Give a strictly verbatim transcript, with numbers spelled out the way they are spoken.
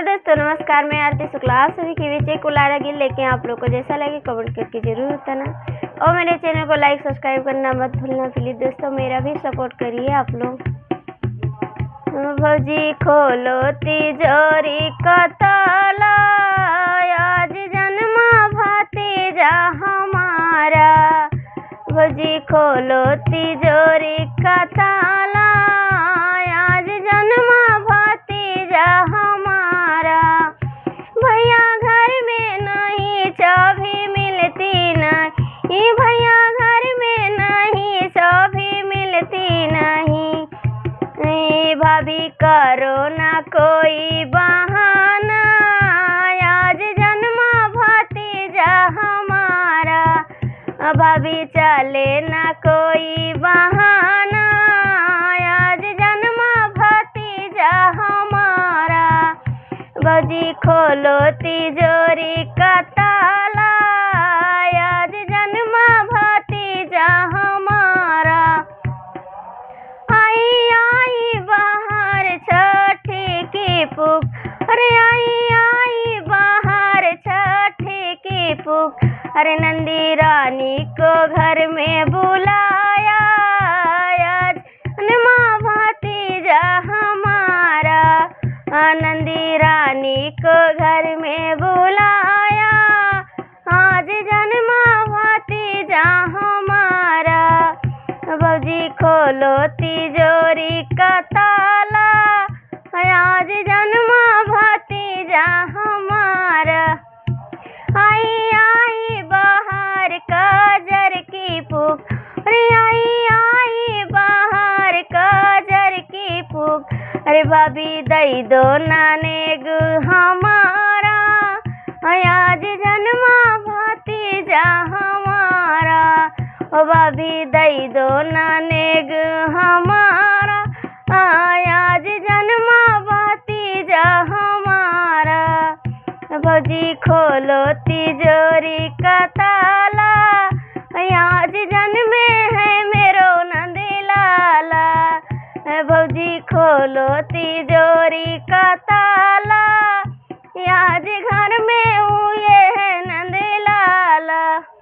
दोस्तों नमस्कार, मैं आरती शुक्ला, आप सभी के बीच एक उलारा गीत लेके आप लोग को। जैसा लगे कमेंट करके जरूर बताना और मेरे चैनल को लाइक सब्सक्राइब करना मत भूलना प्लीज दोस्तों, मेरा भी सपोर्ट करिए आप लोग। भौजी खोलो तिजोरी का ताला, आज जन्मा भतीजा हमारा। भौजी खोलो तिजोरी का ताला, आज जन्मा भतीजा हमारा। भैया घर में नहीं, चाबी मिलती नहीं, भैया घर में नहीं, चाबी मिलती नहीं। ए भाभी करो ना कोई बहाना, आज जन्मा भतीजा हमारा। भाभी चले ना कोई बहाना, आज जन्मा भतीजा हमारा। भौजी खोलो तिजोरी का ताला, आज जन्मा भतीजा हमारा। आई आई बाहर छठी की पुक, अरे आई आई बाहर छठी की पुक, अरे नंदी रानी को घर में बुलाया, आज जन्मा भतीजा हमारा। आ नंदी रानी को घर में बुलाया, आज जन्मा भतीजा हमारा। भौजी खोलो तिजोरी का ताला, आज जन्मा भतीजा हमारा। आई आई बाहर काजर की पुक, अरे आई आई बाहर काजर की पुक, अरे भाभी दई दो नाने गु हमारा। आज जन्मा भतीजा हमारा, ओ भाभी दई दो नाने गु हमारा। आज जन्मा भतीजा हमारा। भौजी खोलो तिजोरी का ताला, आज जन्मे है मेरो नंद लाला। भौजी खोलो तिजोरी का ताला, आज घर में